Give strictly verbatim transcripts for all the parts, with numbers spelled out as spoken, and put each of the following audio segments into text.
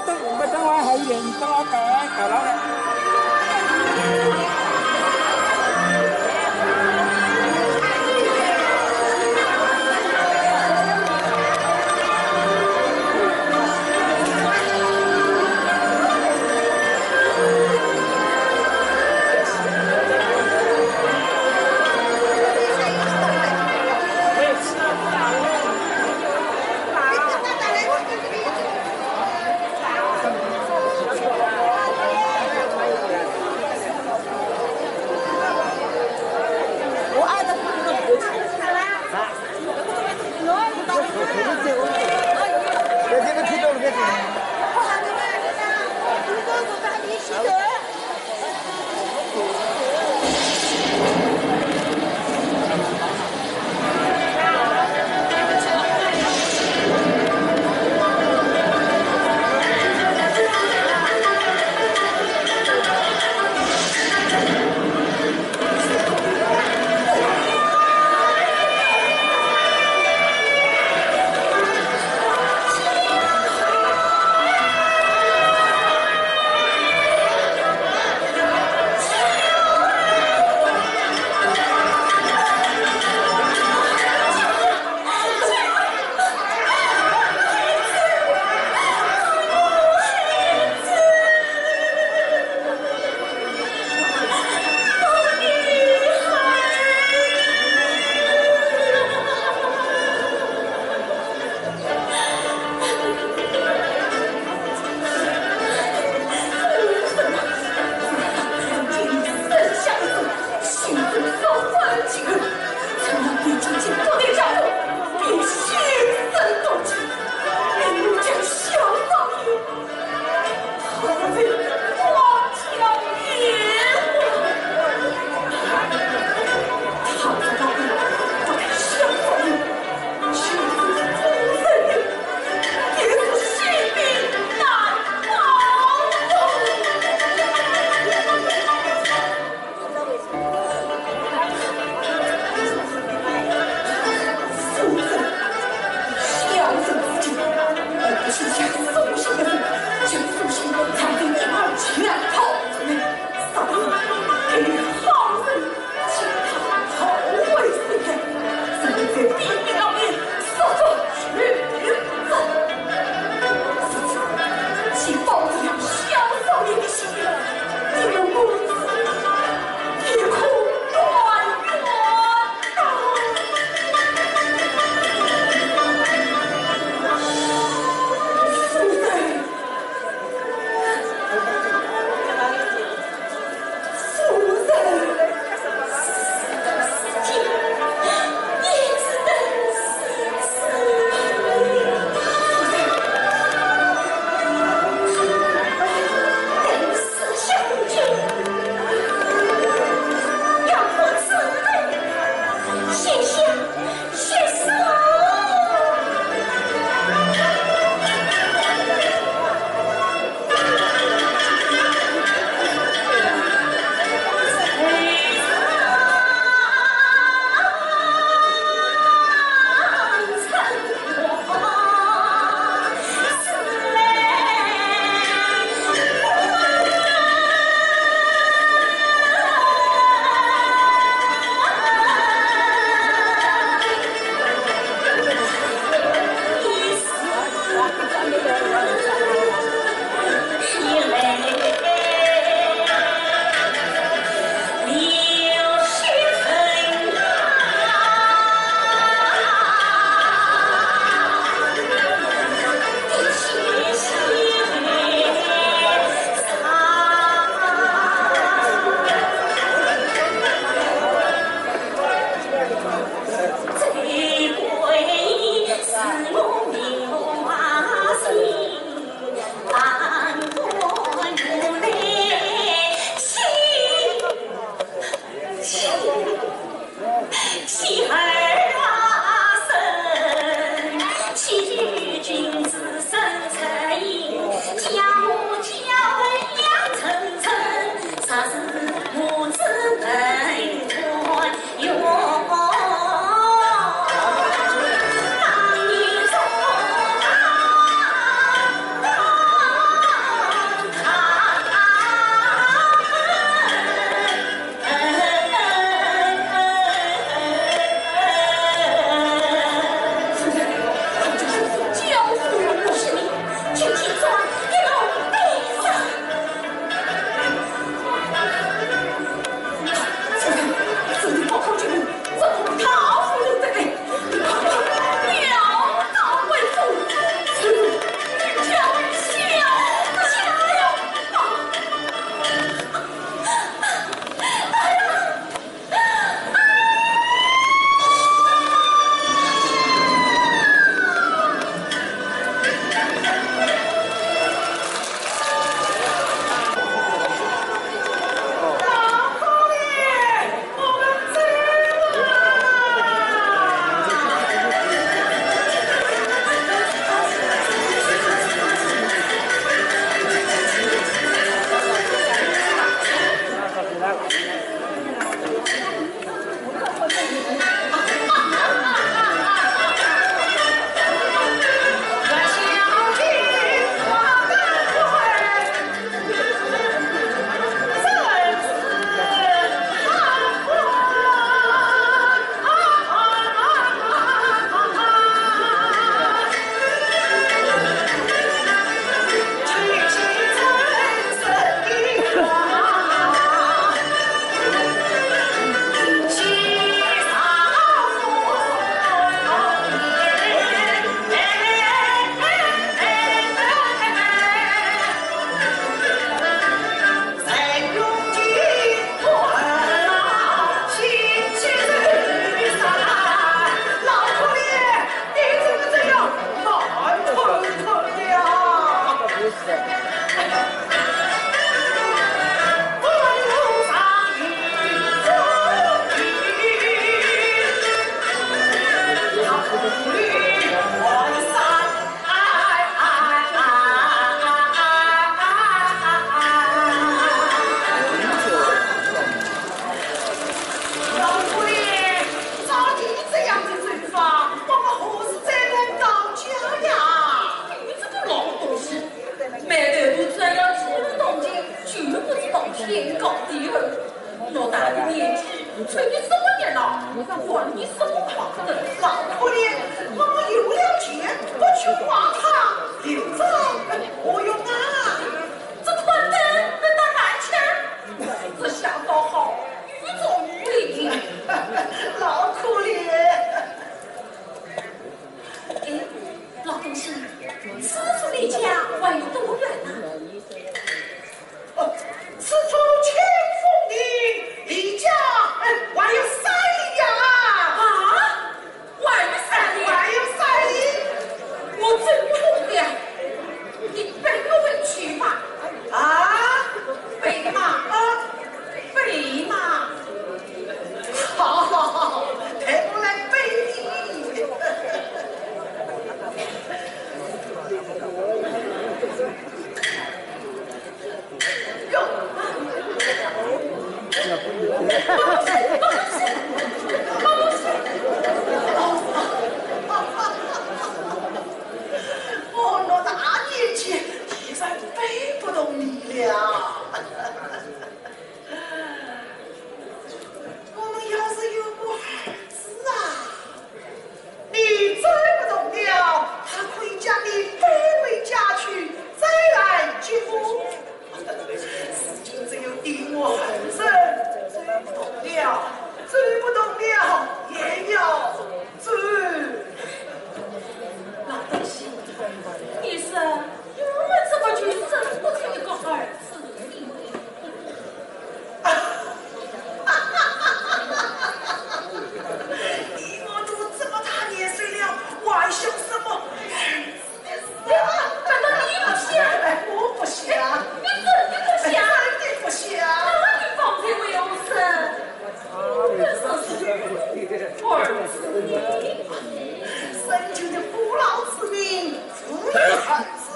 等，等我还有点，你等我搞完搞完了。哟，偌大个年纪，吹的什么热闹，管你什么狂热。老可怜，我们有了钱，不去花它，留着何用啊？这款灯能打半天，这下倒好，有种有力。老可怜。哎，老东西，此处离家还有多远呢？ 哦，此处清风亭离家，哎，还有三里呀。啊？还有三里？还有三里。我真疯了，你背我回去吧。啊？背吗？啊？背吗？好，好，好，好，待我来背你。 哦，我大年纪，现在背不动你了。我们要是有个儿子啊， 你走不动了，他可以将你背回家去，再来接我。如今只有你我二人走不动了，走不动了，也要走。老东西，你说我们怎么就生不出一个儿子呢？ 你我都这么大年岁了，我还想什么儿子的事啊？难道你不想？哎，我不想。哎，你真的不想？真的不想。那你方才为何说，我说是儿子呢？深究的父老之命，无有儿子，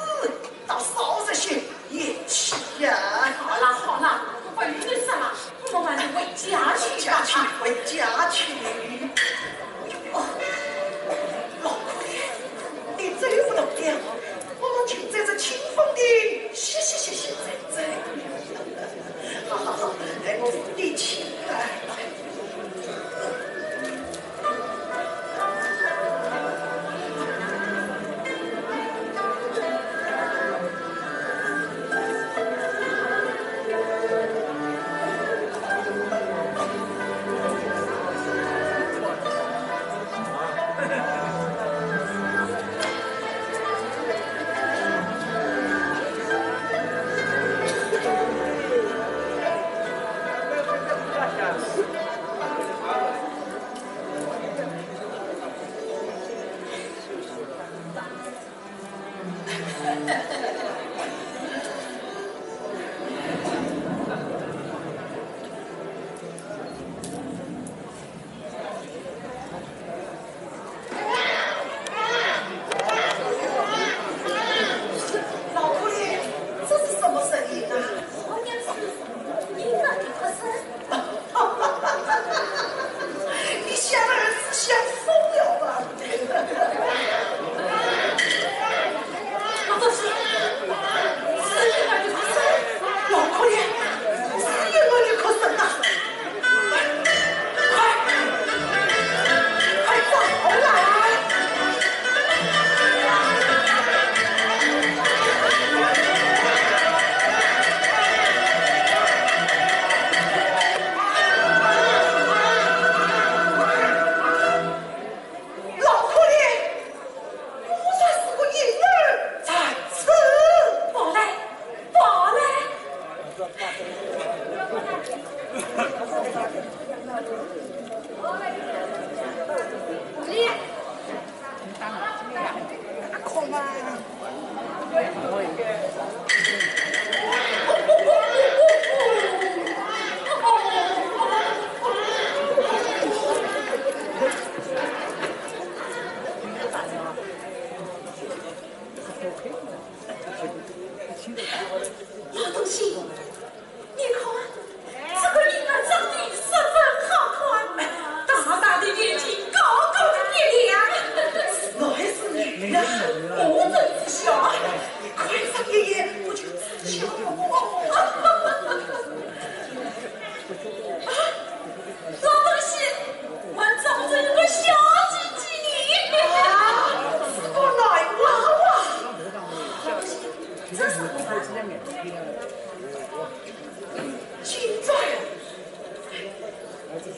倒少这些 也气呀！好了好了，不管你说了，我们还是回家去吧。回家去，回家去。哦，老姑爷，你走不动了，我们就在这清风亭歇歇歇歇再走。好好好，待我扶你起来。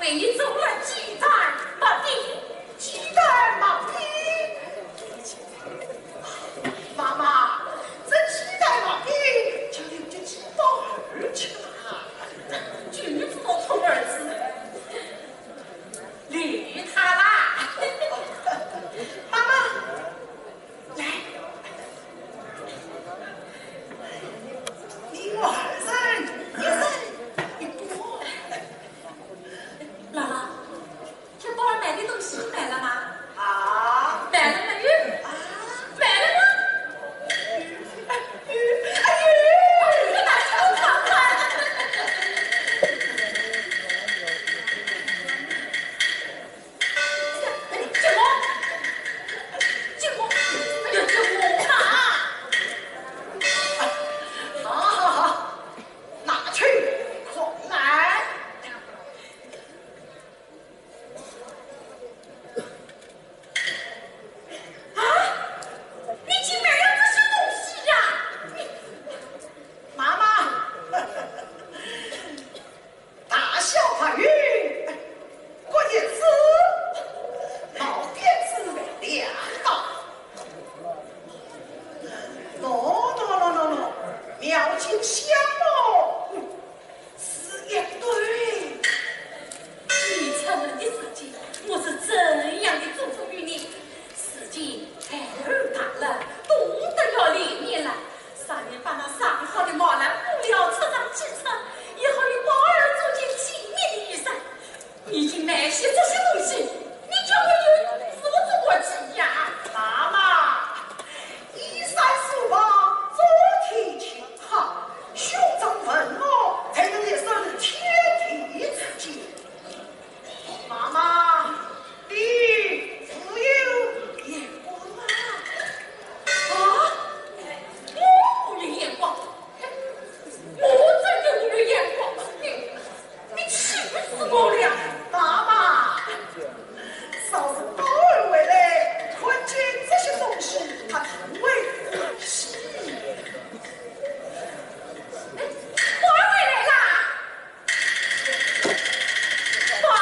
为你做了鸡蛋薄饼。鸡蛋薄饼？妈妈，这鸡蛋薄饼就留给鸡宝儿吃吧。君子不通二子，留他吧。妈妈，来，你我二人一人一个。姥姥， 这宝儿买的东西买了吗？啊？买了没有？啊？买了吗？哎呦，哎呦，你拿给我看看。这，这我，这我，哎呦，这我嘛。好，好，好，拿去，快来。 啊，你竟买了这些东西呀？你，妈妈，大小白云，各一只，毛边子两个。喏，喏，喏，喏，喏，描金香哦。 是一对。你出门的时节，我是怎样的嘱咐于你？如今孩儿大了，懂得要练练了。少年把那上好的毛蓝布料出上几出，也好与宝儿做件体面的衣裳。你竟买些这些东西，你叫我有什么做过去呀？妈妈，衣衫素净，做体面。 好，胸中文武，才能一生天地之间。妈妈，你自有眼光啊！啊？我无眼光？我真的无眼光？你，你气死我了！妈妈， 少时宝儿回来，看见这些东西，他定会欢喜。哎，宝儿回来啦！宝儿，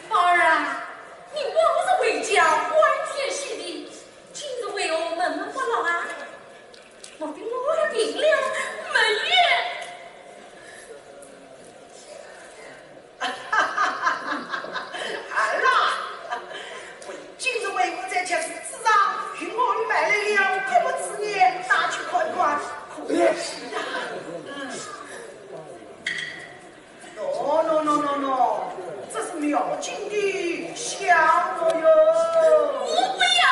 宝儿啊，你往日回家欢天喜地，今日为何闷闷不乐啊？ 我的，我的病了没有？儿啊，为今日为我在集市之上，与我买来了各物之言，拿去看看，可惜呀。嗯。 喏，喏，喏，喏，喏，这是描金的香炉哟。我不要。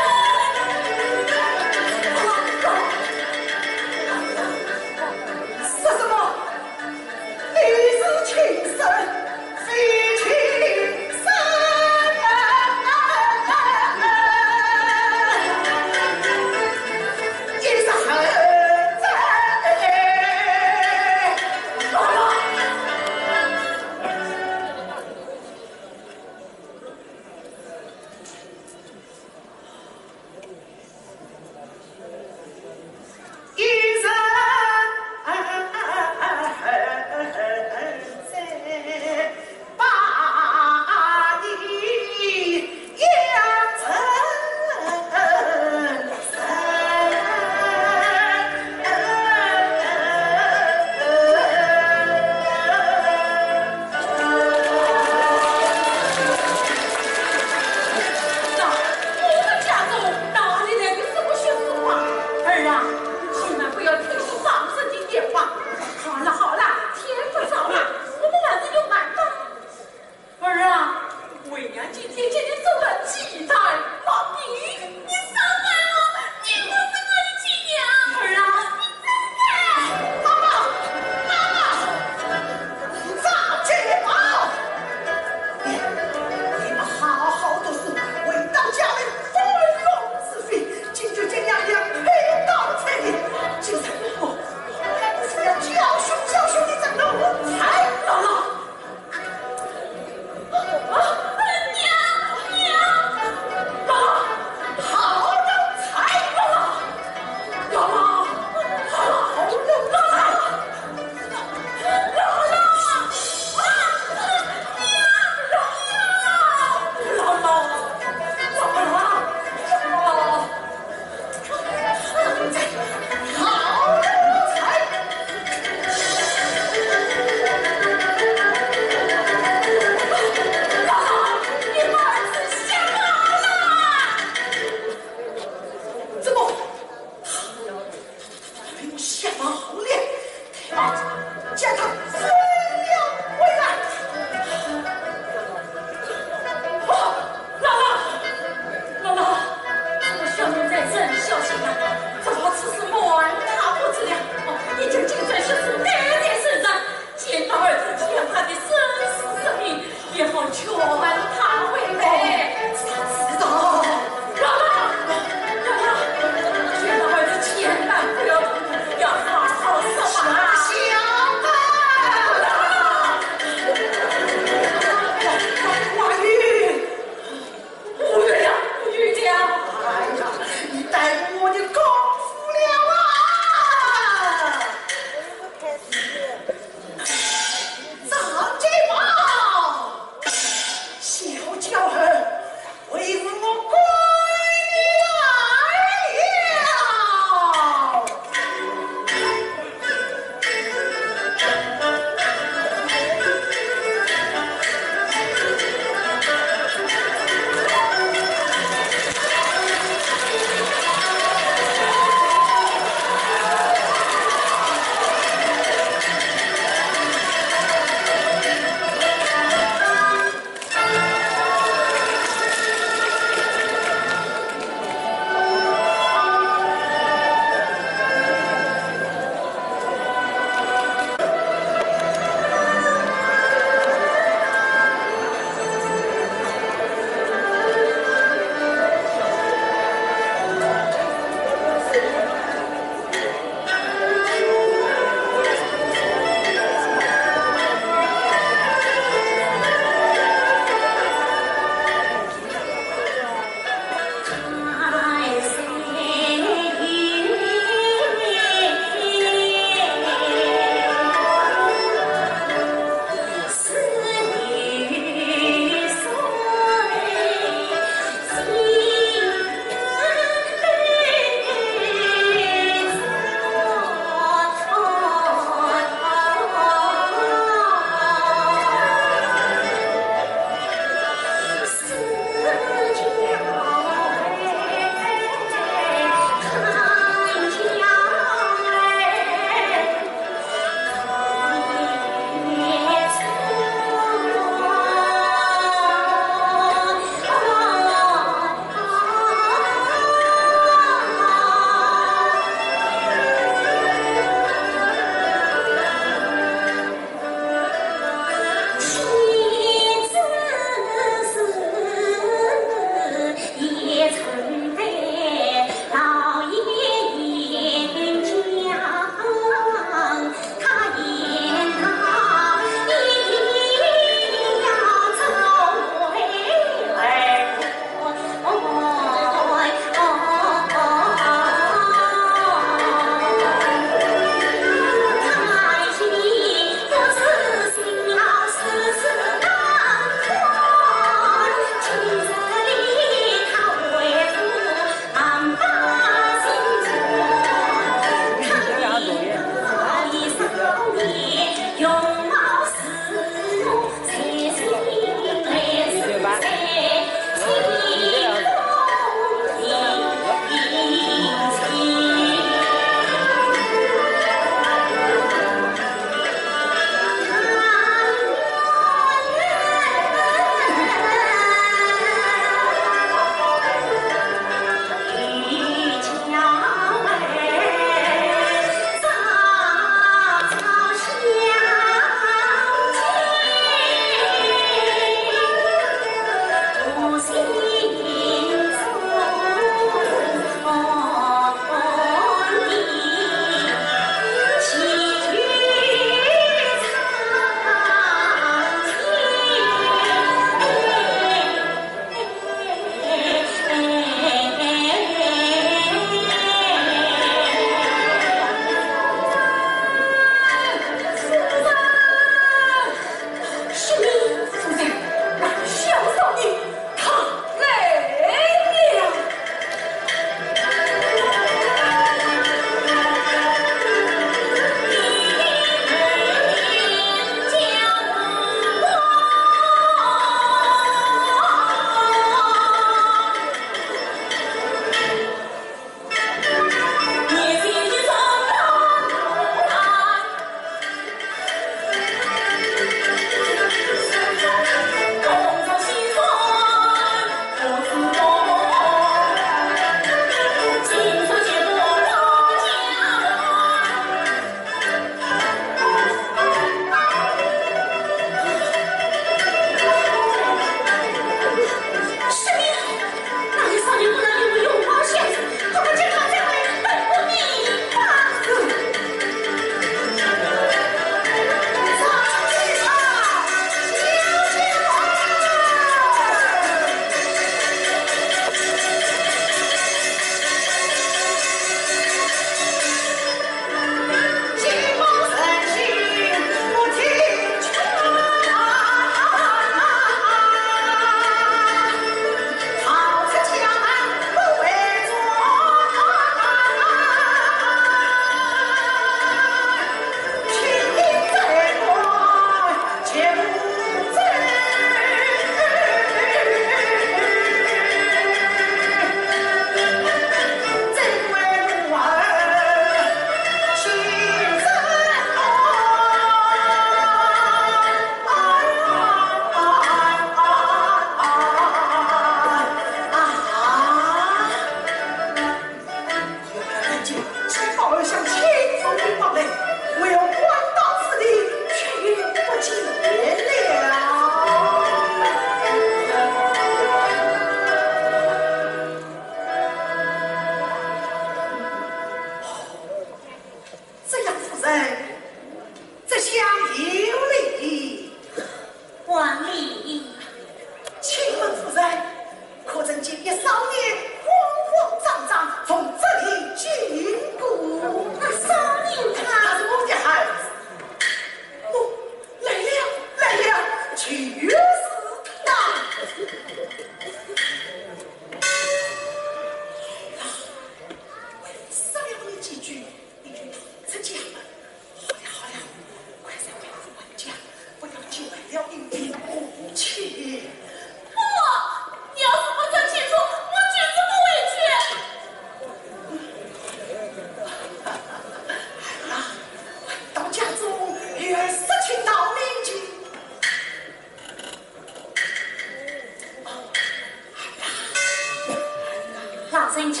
人家，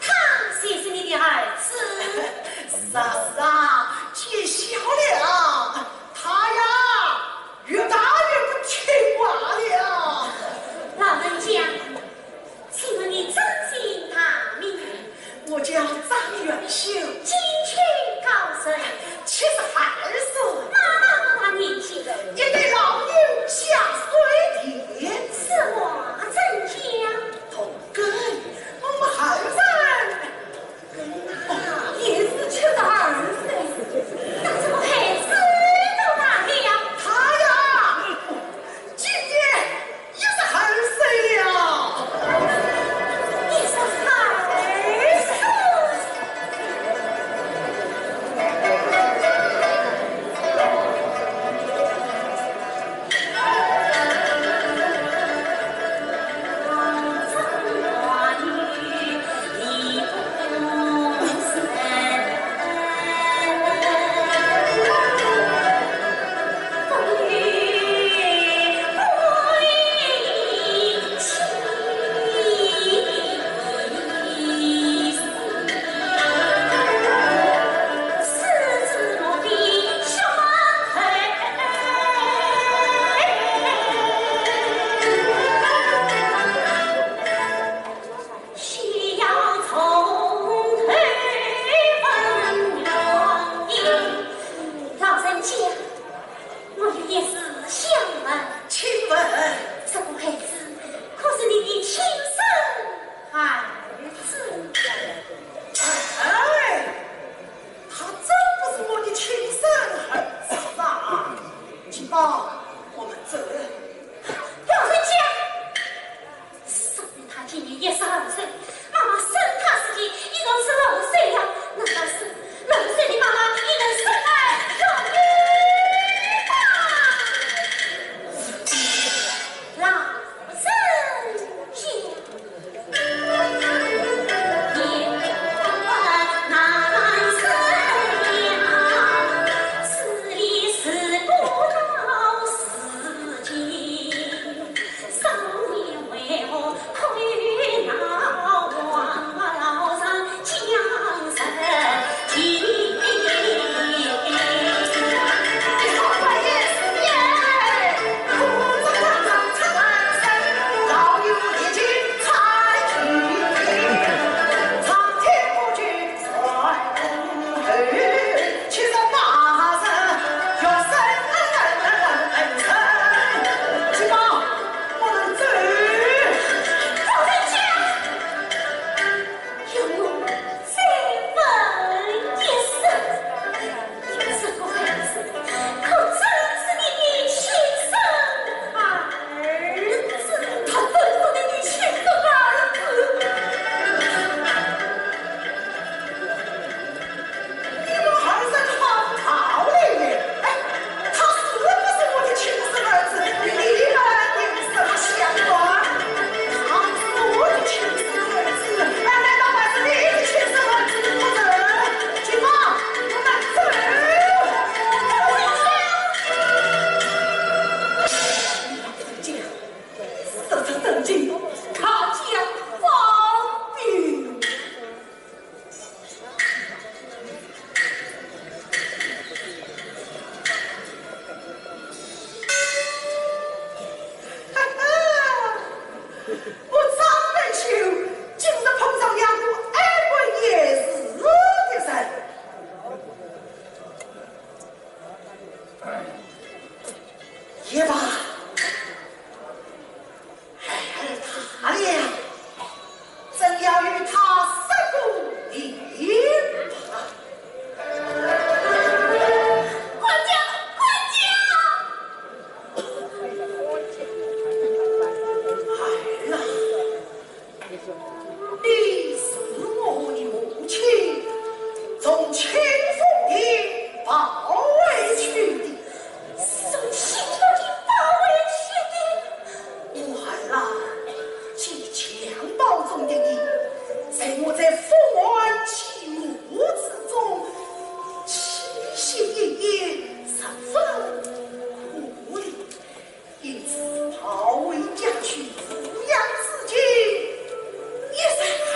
他就是你的儿子。是啊，是啊，见笑了。他呀，越大越不听话了。老人家，请问你尊姓大名？我叫张元秀。金秋高升。七十二岁。妈妈多大年纪？一代老妪下水田。此话怎讲？同根，我们后生。哦，也是七十二岁。那这个孩子多大了？他呀，今年一十二岁了。一十二岁。老人家，我有一事相问。请问。这个孩子可是你的亲生儿子？哎，他真不是我的亲生儿子啊！金宝，我们走。老人家， 说明他今年一十二岁，妈妈生他时节已经是六岁了。难道是六岁的妈妈也能生儿育女吗？老人家。这个孩子可真是你的亲生儿子。他真是你的亲生儿子。 你们二人好道理呢。哎，他是不是我的亲生儿子，与你们有什么相关？他是我的亲生儿子，哎，难道还是你的亲生儿子不成？金宝，我们走。这个正经，他讲方便。 哈哈，我张文秀竟然碰上两个爱问也是的人。也罢， 孩儿大了，真要与他说个明白。管家，管家！孩儿啊，你是我的母亲从清风亭抱回去的， 是从清风亭抱回去的。我儿啊，这襁褓中的你，在我这伏案祭墓之中，栖息一夜，十分可怜。因此抱回家去抚养至今，一十二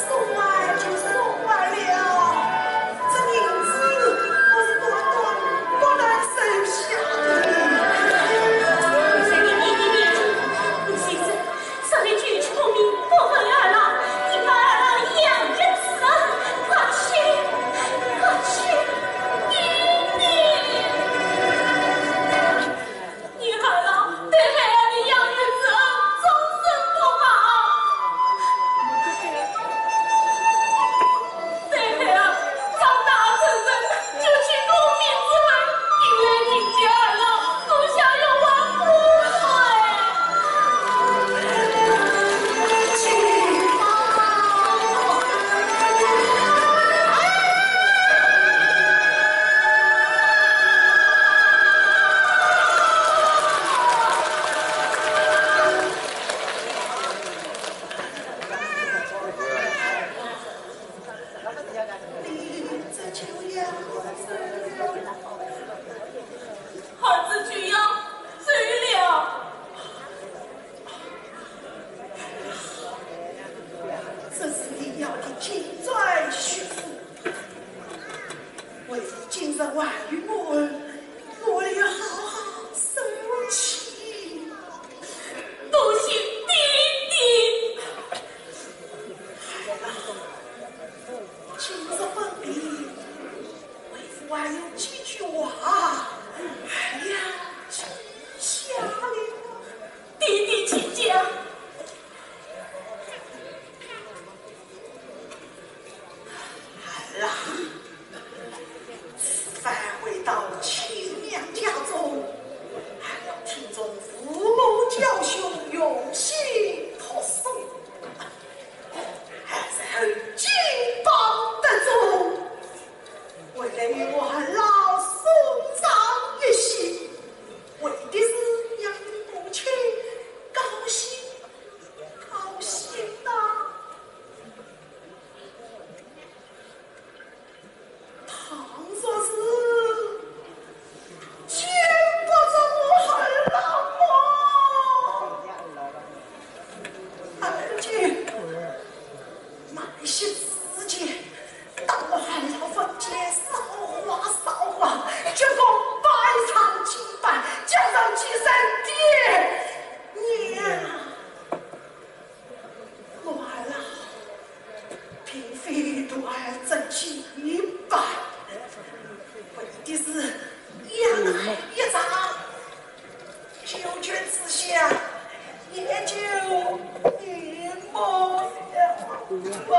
送完就送完了，这银子我是多多多难收下的。在你爹爹面前，你现在少来举止孔明，不分二老，你把二老养育之恩，快去，快去，爹爹。 你二老对孩儿的养育之恩终身不忘。对孩儿长大成人，除去孔明之外，定然人家二老，不想有忘恩。儿子就要走了。这是你要的金砖玉锁。 为父今日还于我儿，我要好好收起。多谢爹爹。孩儿啊，今日分别，为父还有几句话，还要记下了。爹爹请讲。 儿啊，此番回到亲娘家中，还要听从父母教训，用心读书。儿日后金榜题名，为了与我老一张，九泉之下，也就你我了。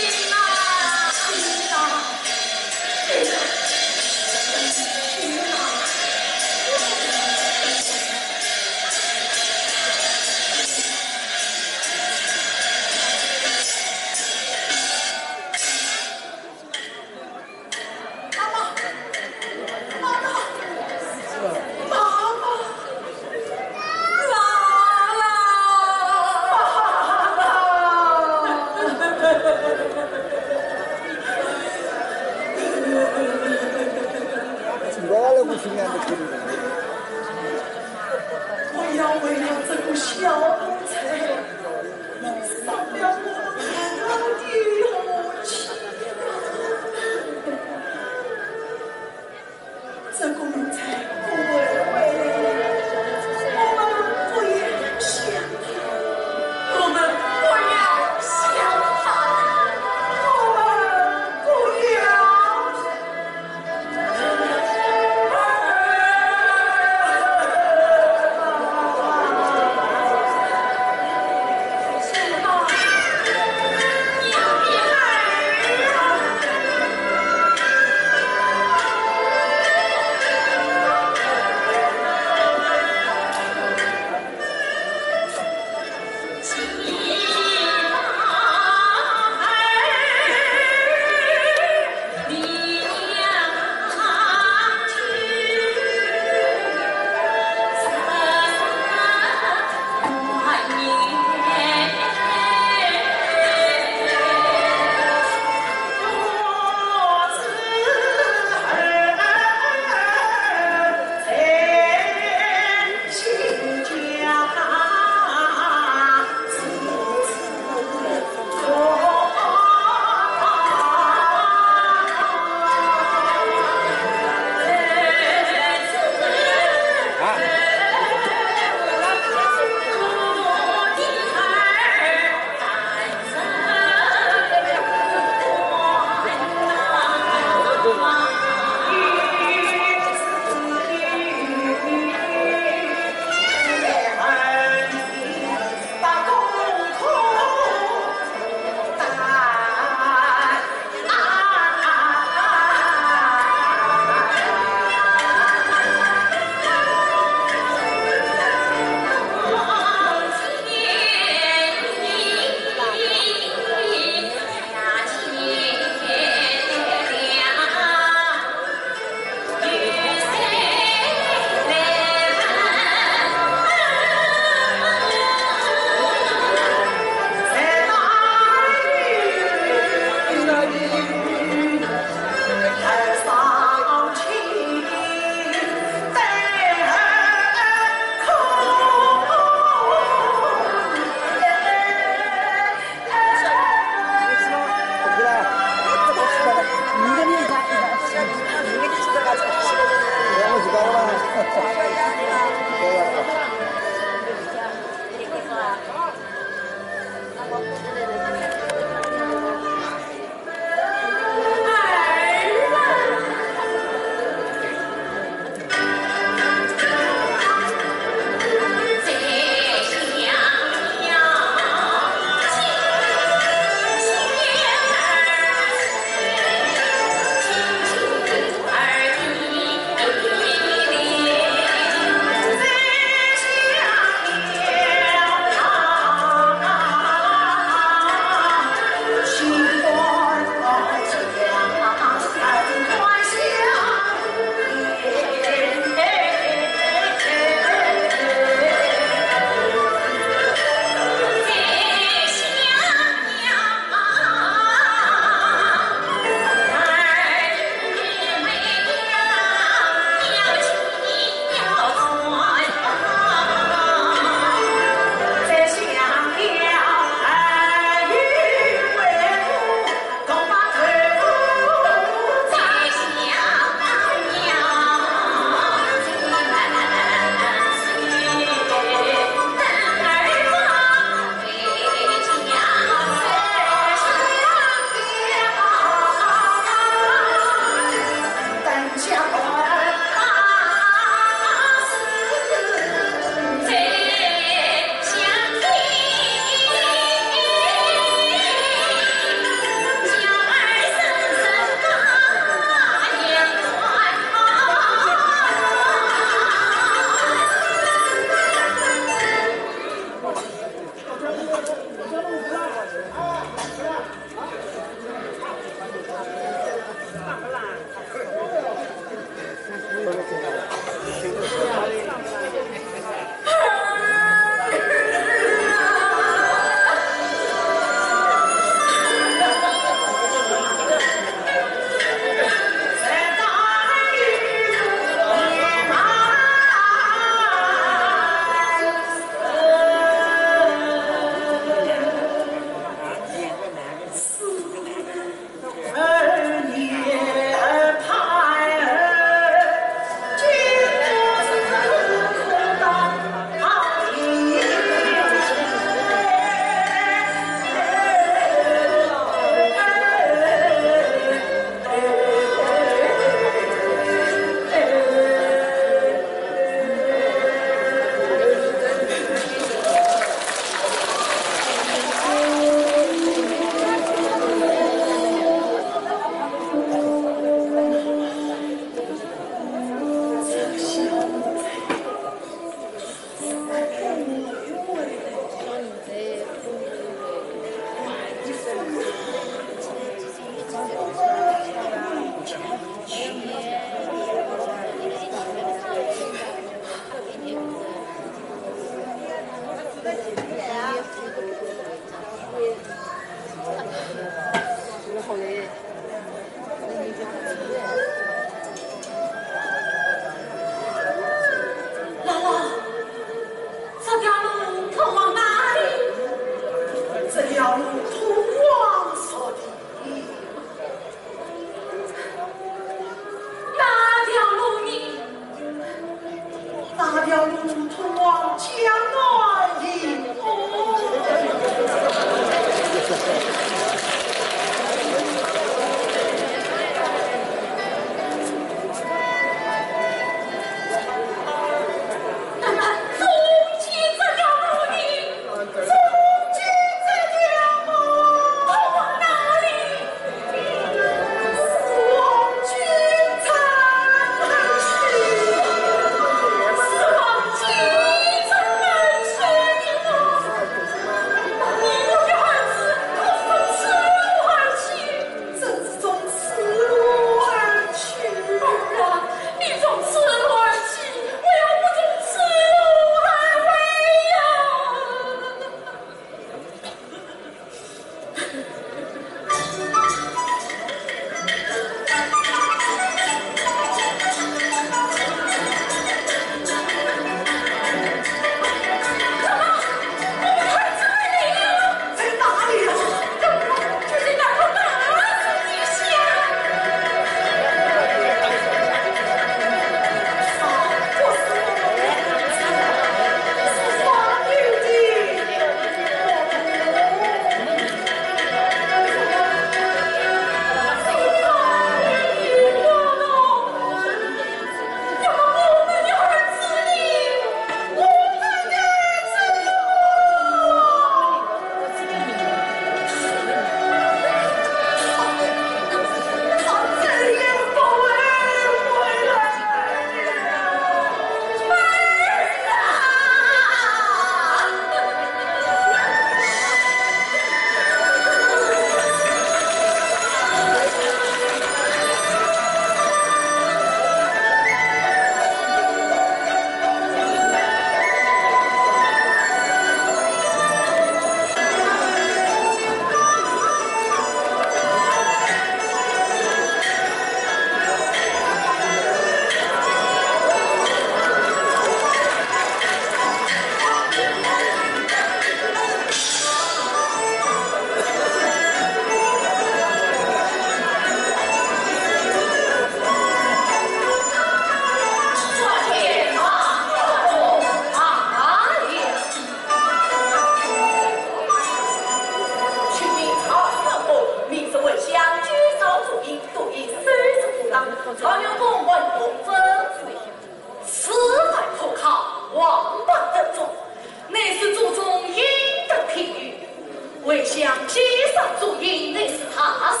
想街上做人乃是大事，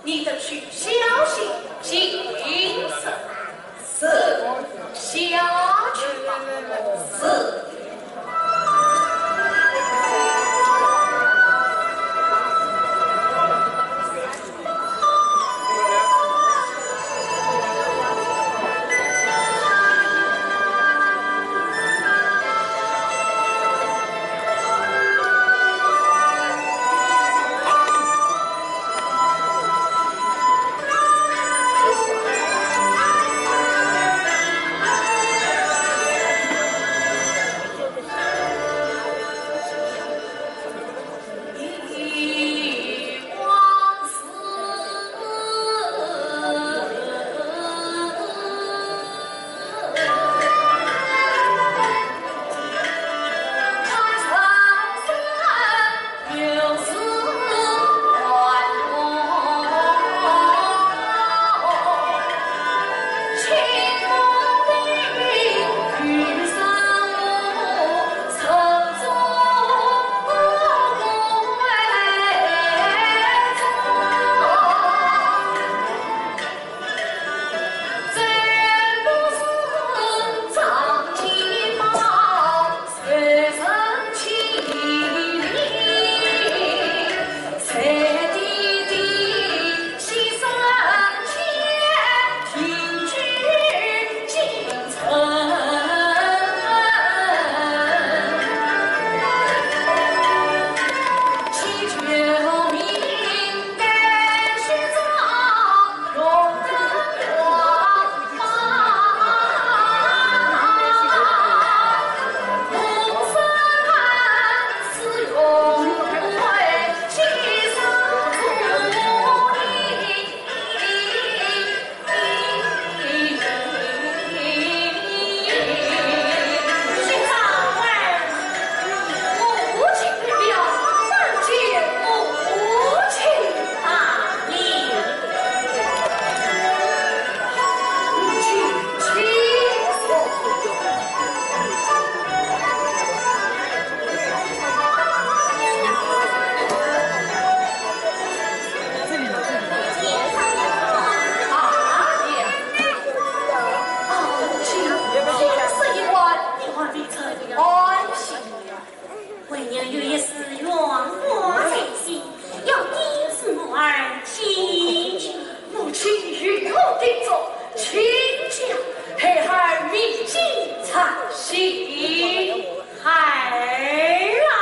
你得去小心谨慎。是，下去吧。是。为娘有一事愿望在先，要叮嘱我儿亲家。母亲有何叮嘱，亲家，孩儿面见才行。孩儿啊。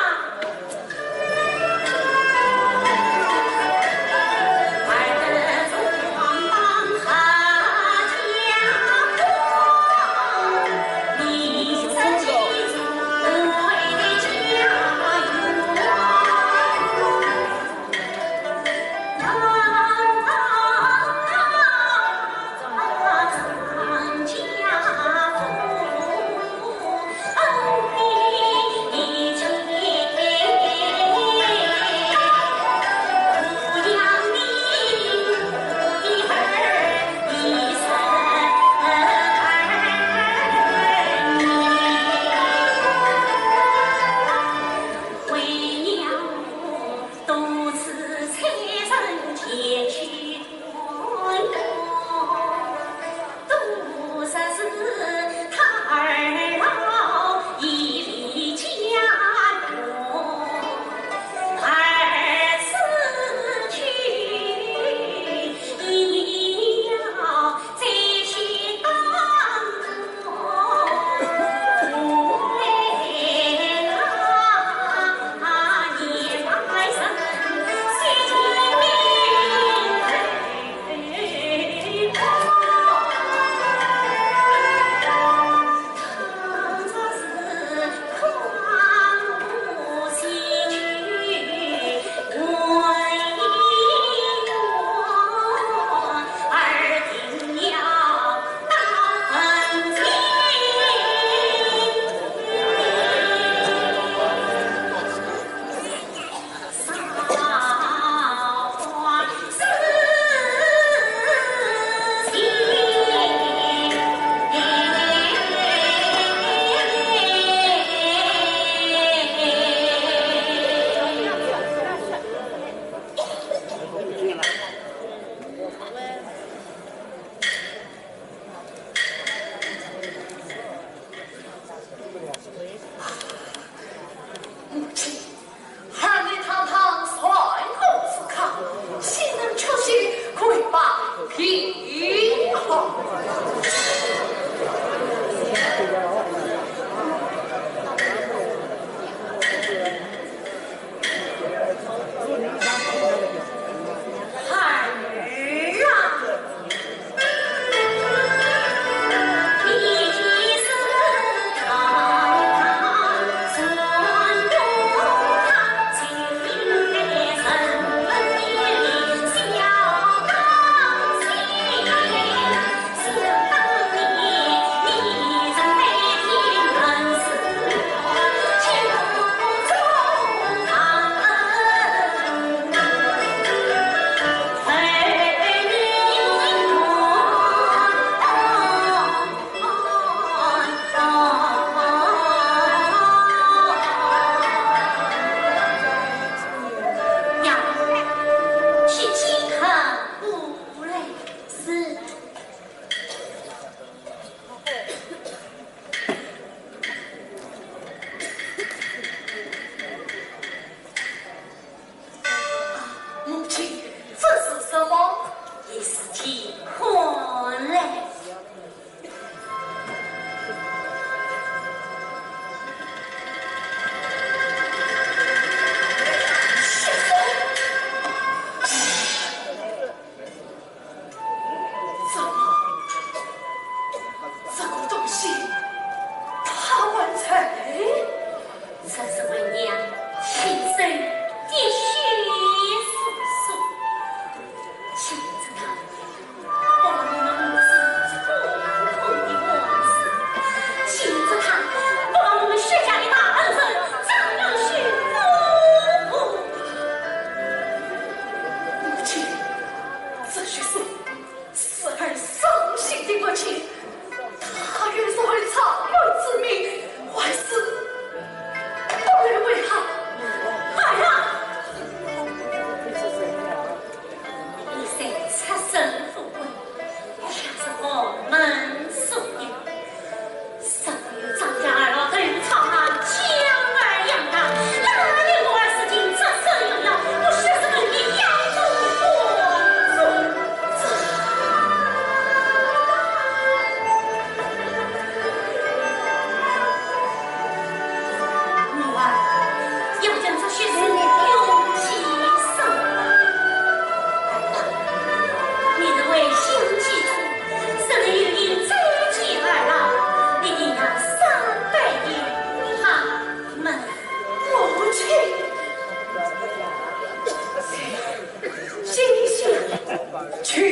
就是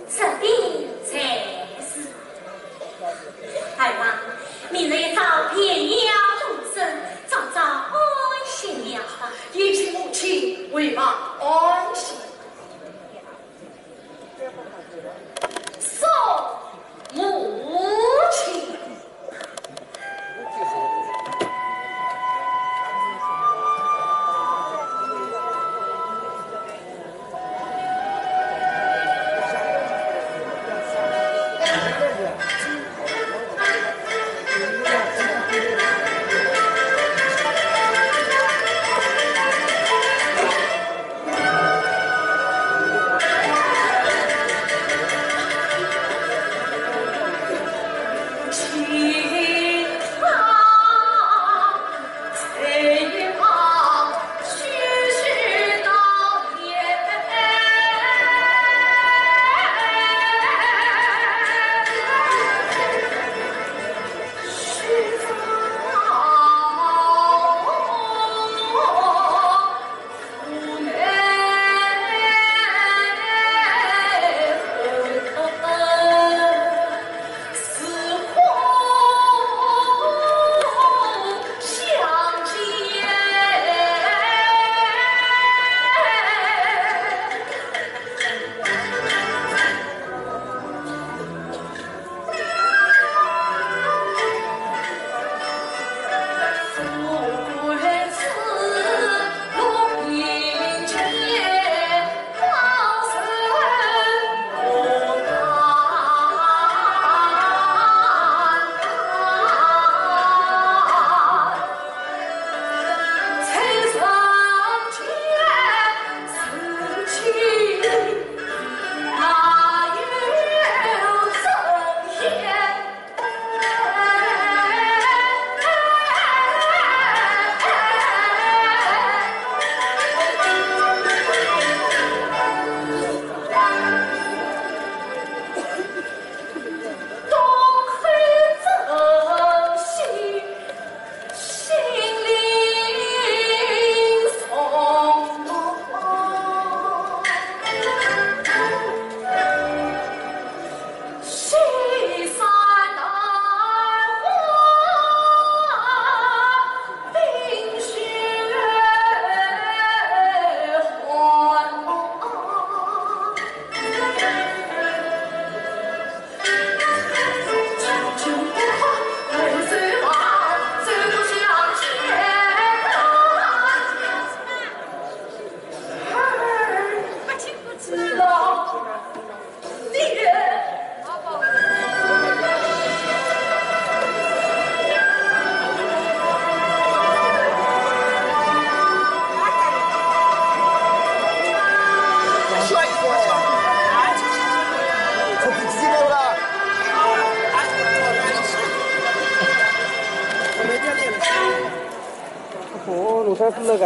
这点才是。儿啊，明日一早便要动身，早早安歇了吧。一见母亲，为爸安歇。送母亲。哦，弄成是那个。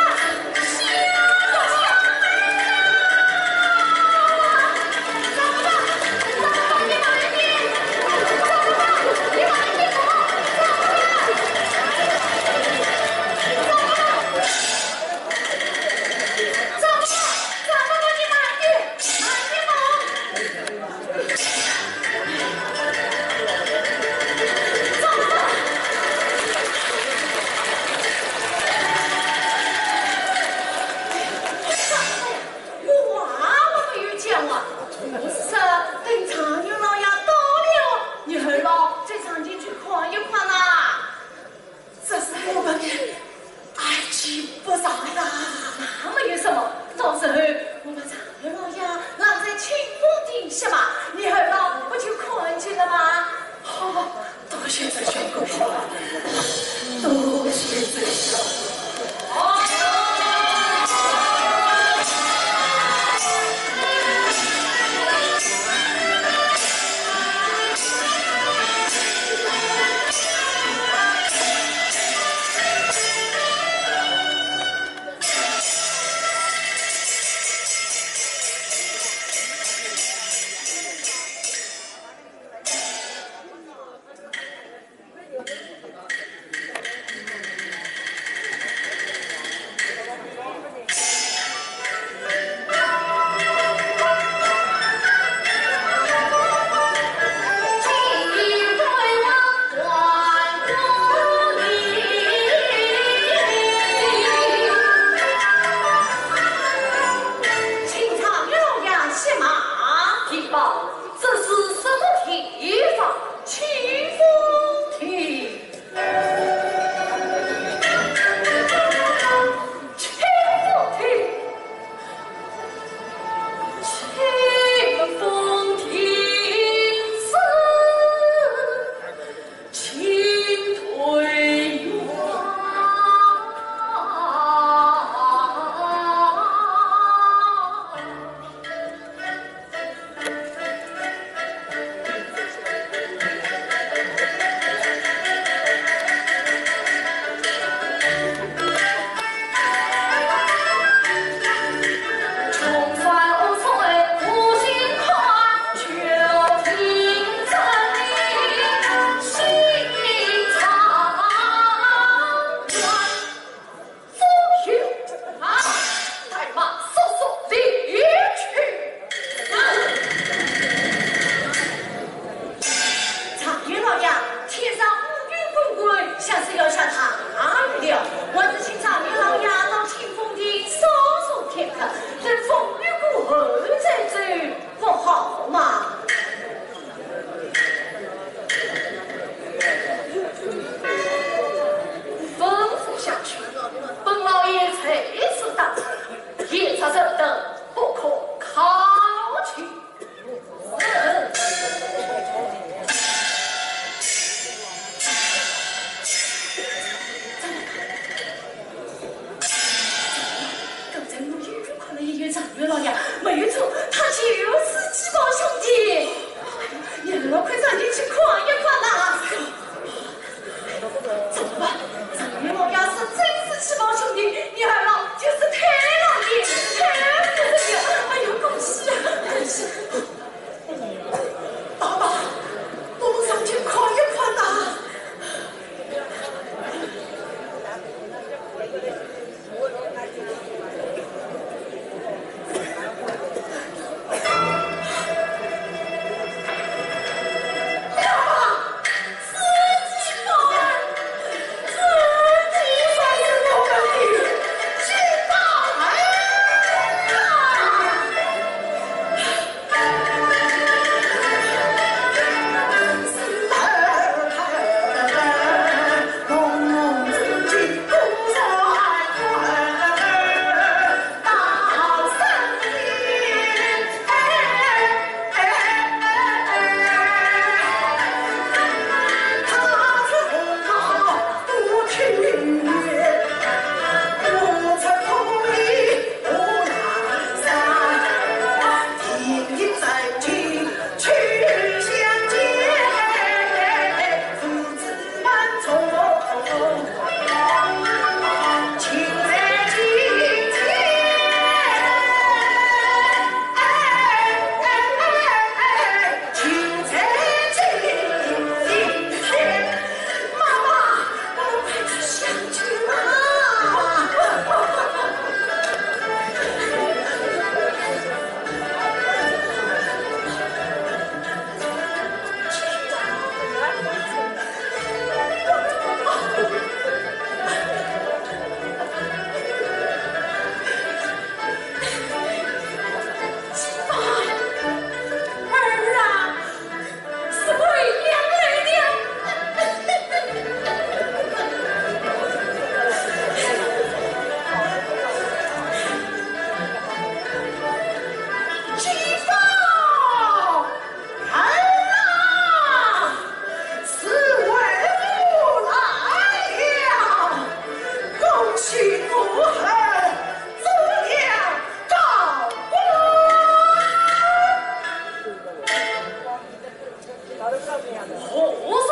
何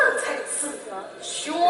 人在此喧哗？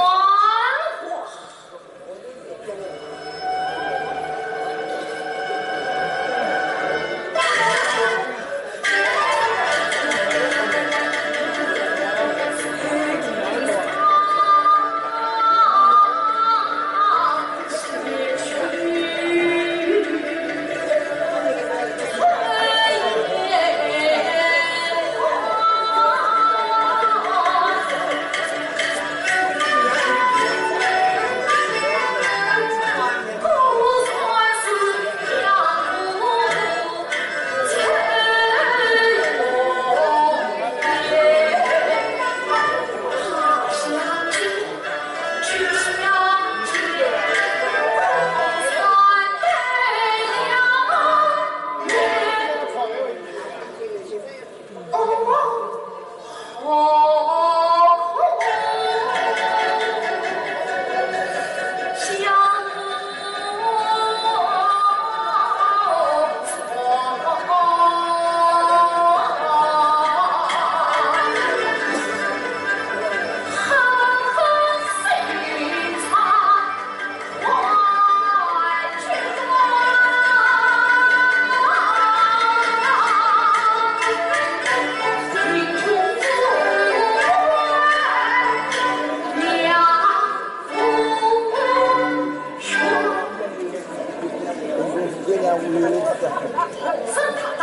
沈大胆，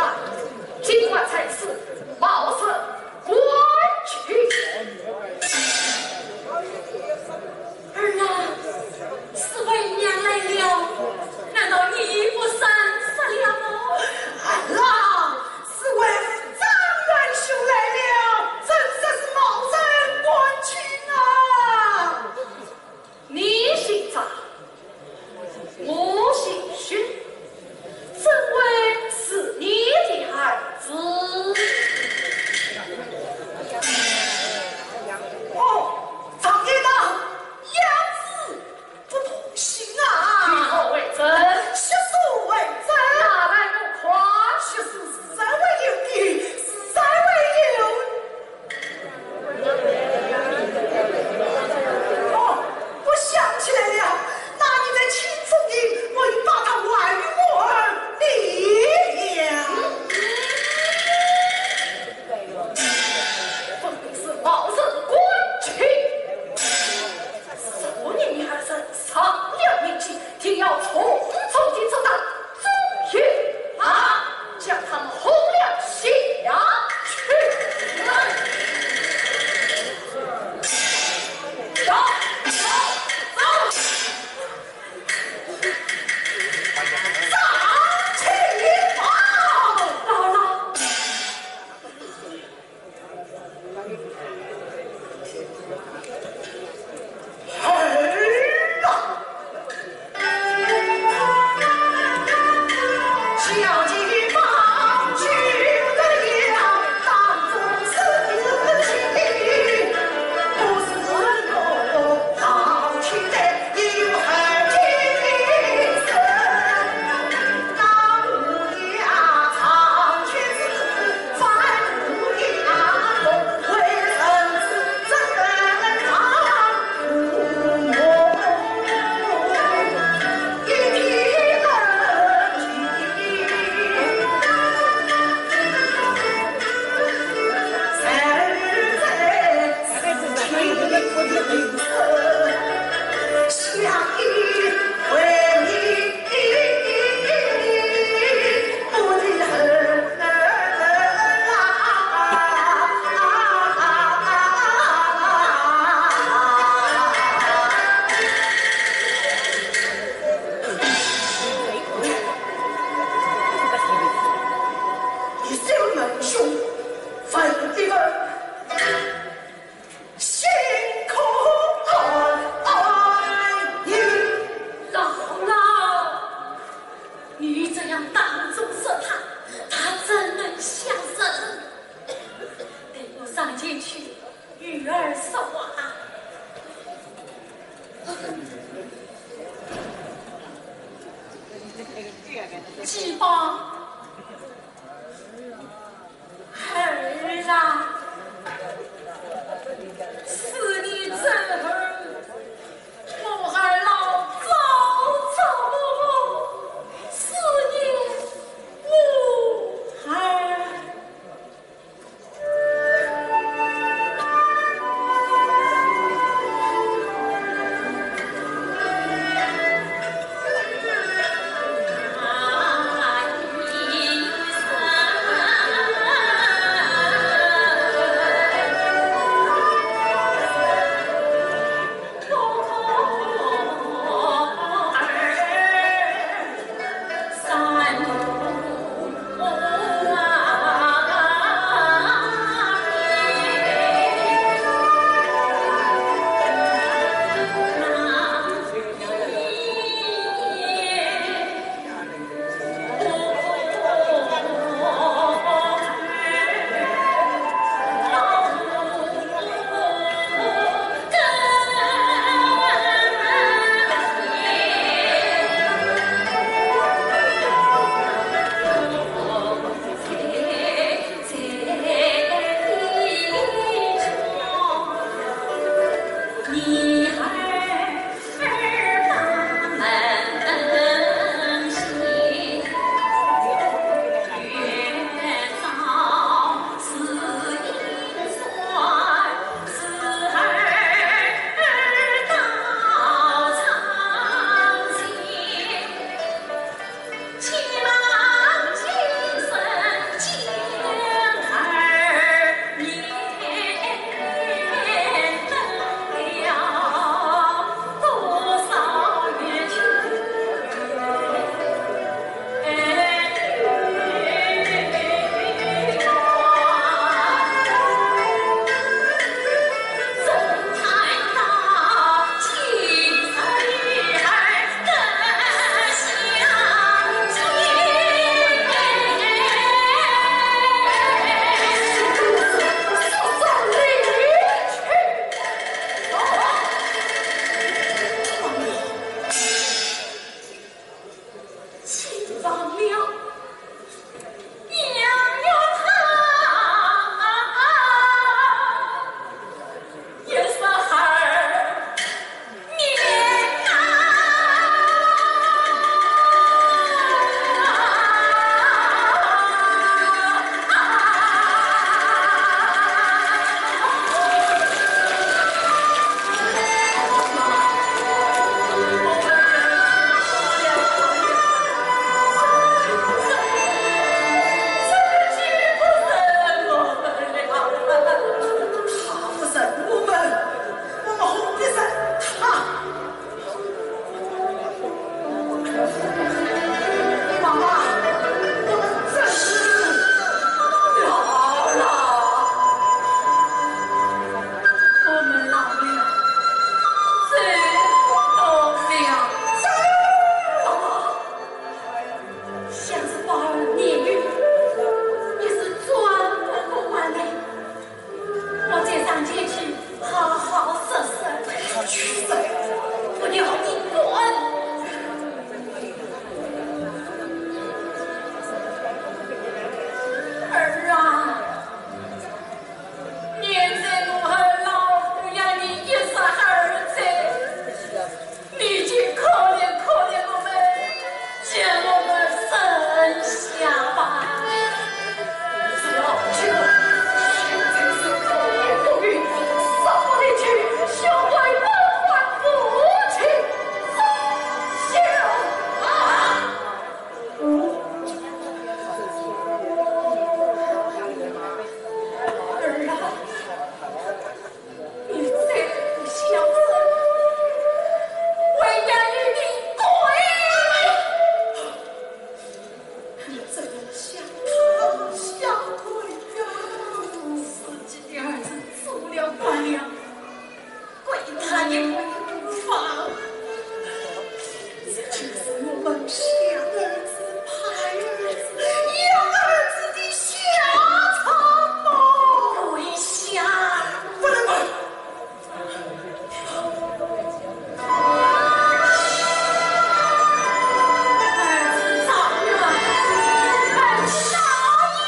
竟敢在此冒认 官职。儿啊，是为娘来了，难道你不三思了么？儿啊，是为张元兄来了，真正是冒认官职啊！你姓张， 我姓许，怎会是你的儿子？哦，常言道，养子不教，性命难保。以何为证？血书为证。拿来我看。血书自然为由的，自然为由。 哦，我想起来了，那日在清风亭，我已把他还于我儿李良。分明是冒认官职。少年你儿子上了年纪，定要从重的处打。 总要啊，将他们轰了下去。走，走，走。上去吧。到了。 你是门兄，问的问。 心可安，安宁。老老，你这样当众说他，他怎能相信？待我上前去与儿说话。季芳， 儿啊！跪他也跪不放。这就是我们想儿子、盼儿子、养儿子的下场吗？跪下！不能跪。儿子走了，本少爷。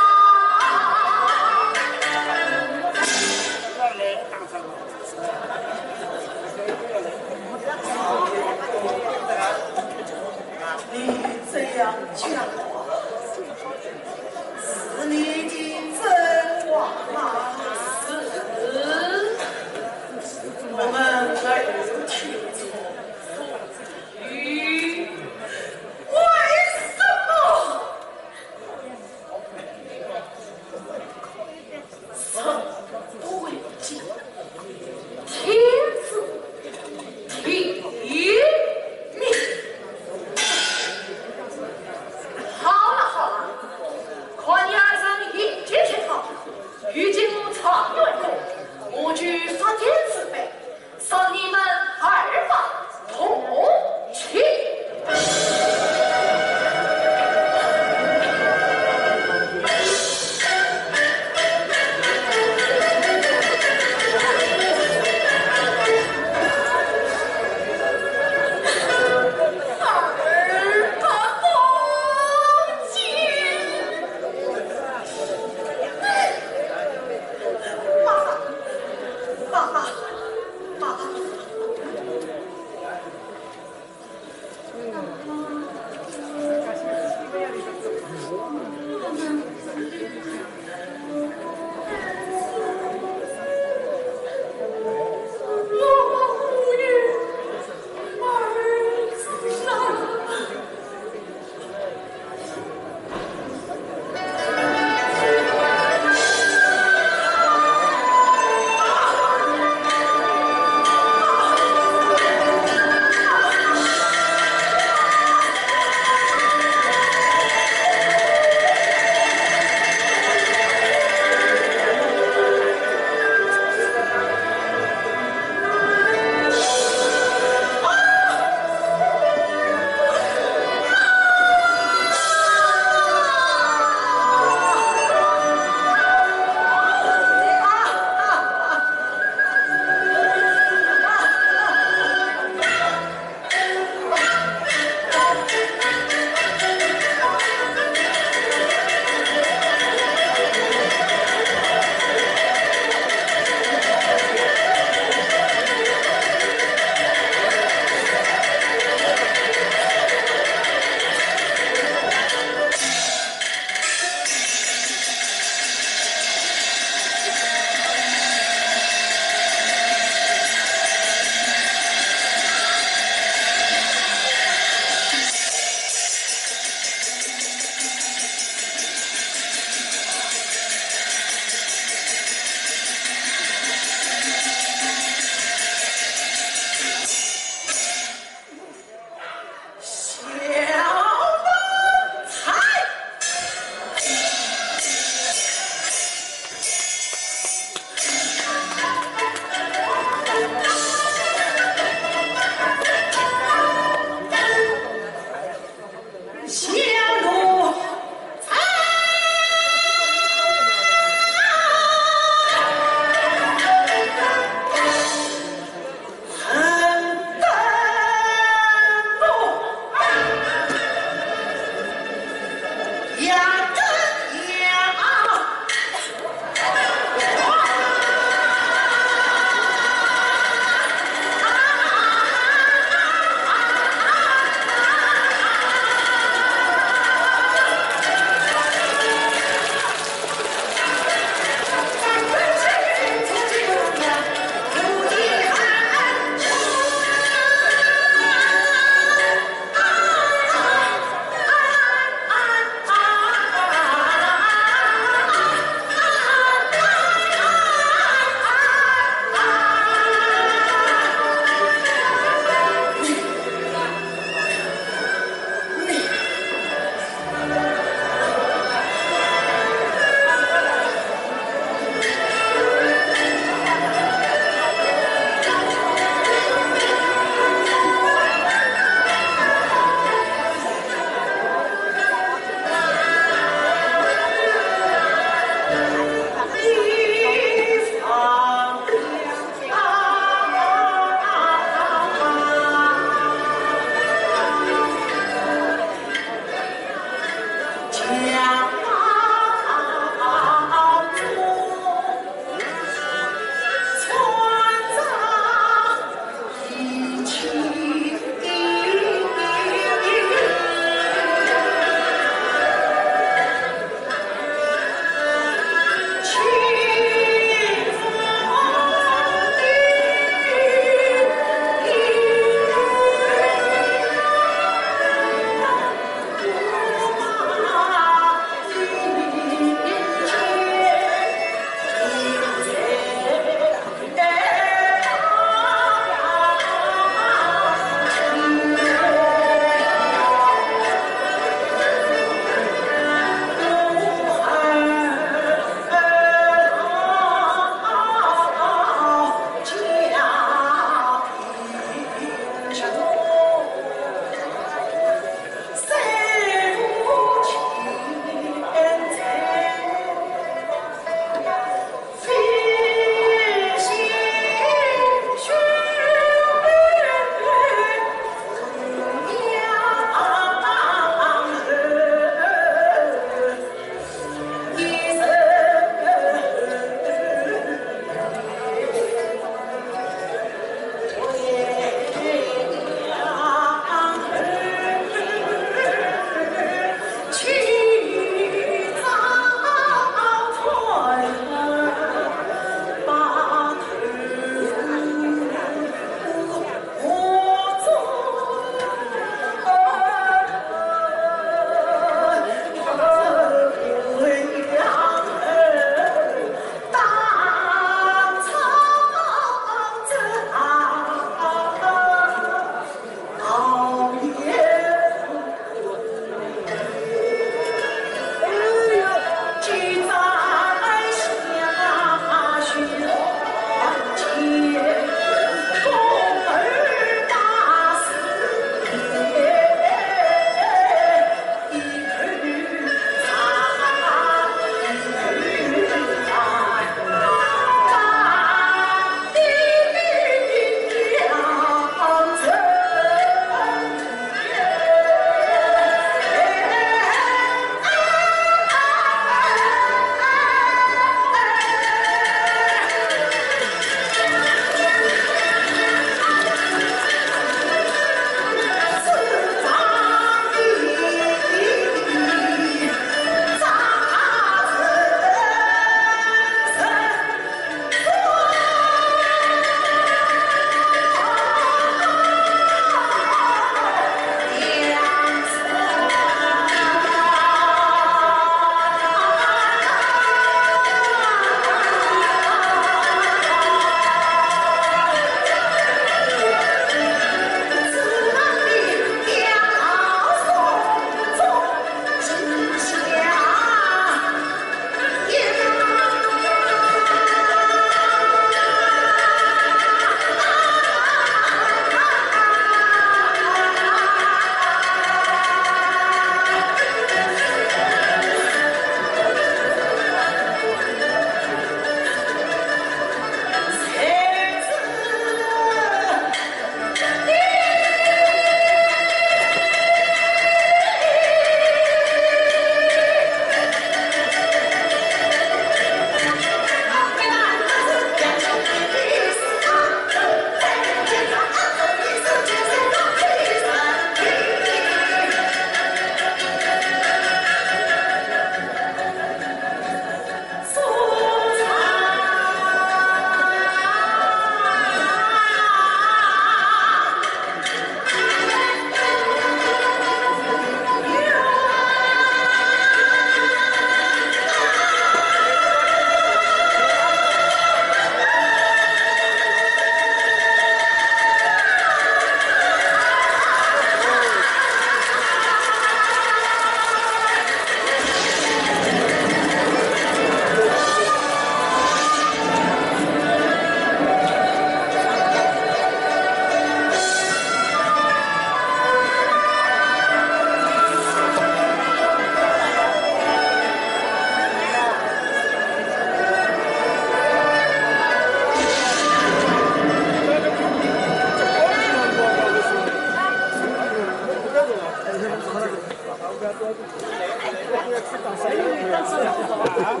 Acho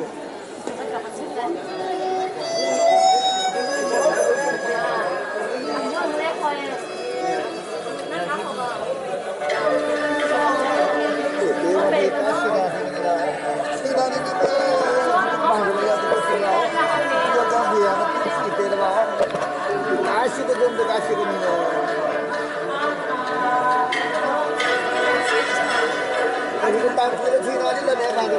que eu vou pegar, chega, menino. A gente tá com ele, assim, olha, ele é mais